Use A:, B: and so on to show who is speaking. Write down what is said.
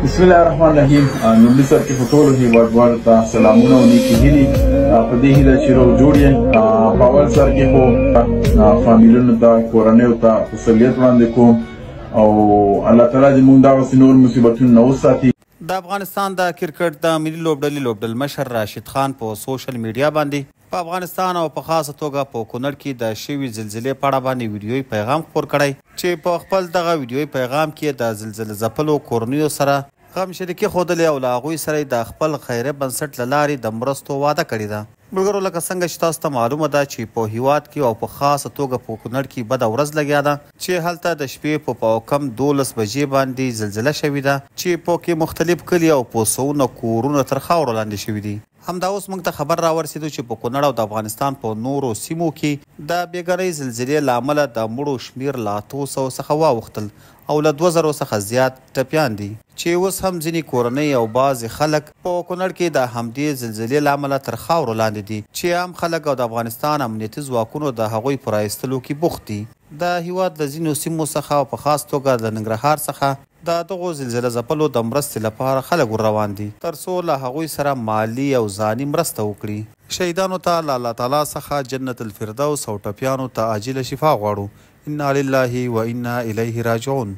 A: بسم الله الرحمن الرحیم. لومړي سر کې خو ټولو هیوادوالو ته سلامونه او نیکې هیلې، په دې هیله چې روغ جوړ یې. په اول سر کې خو فامیلونو ته، کورنیو ته تسلیت وړاندې کوم او الله تعالی دې موږ دغسې نور مصیبتونه نه وساتي.
B: د افغانستان د کرکټ د ملي لوبډلې لوبډلمشر راشد خان په سوشل میډیا باندې په افغانستان او په خاصه توګه په کونړ کې د شوي زلزلې په اړه باندې ویډیويي پیغام خپور کړی، چې په خپل دغه ویډیويي پیغام کې د زلزله ځپلو کورنیو سره غم شریکي ښودلې او له هغوی سره یې د خپل خیریه بنسټ له لارې د مرستو وعده کړې ده. ملګرو، لکه څنګه چې تاسو ته معلومه ده چې په هیواد کې او په خاصه توګه په کونړ کې بده ورځ لګیا ده، چې هلته د شپې په پاوکم 12 بجې باندې زلزله شوې ده، چې په کې مختلف کلي او په سوونه کورونه تر خاورو لاندې شوي دي. همدا اوس موږ ته خبر راورسېدو چې په کونړ او د افغانستان په نورو سیمو کې د بېګنۍ زلزلې له امله د مړو شمېر له 800 څخه واوښتل او له 2000 څخه زیات ټپیان دي، چې اوس هم ځینې کورنۍ او بعضې خلک په کونړ کې د همدې زلزلې له امله تر خاورو لاندې دي، چې عام خلک او د افغانستان امنیتي ځواکونو د هغوی په راایستلو کې بوخت دي. د هیواد له ځینو سیمو څخه او په خاص توګه له ننګرهار څخه د دغو زلزله ځپلو د مرستې لپاره خلک ور روان دي، ترڅو له هغوی سره مالي او ځاني مرسته وکړي. شهیدانو ته له الله تعالی څخه جنت الفردوس او ټپیانو ته عاجله شفا غواړو. انا لله و انا الیه راجعون.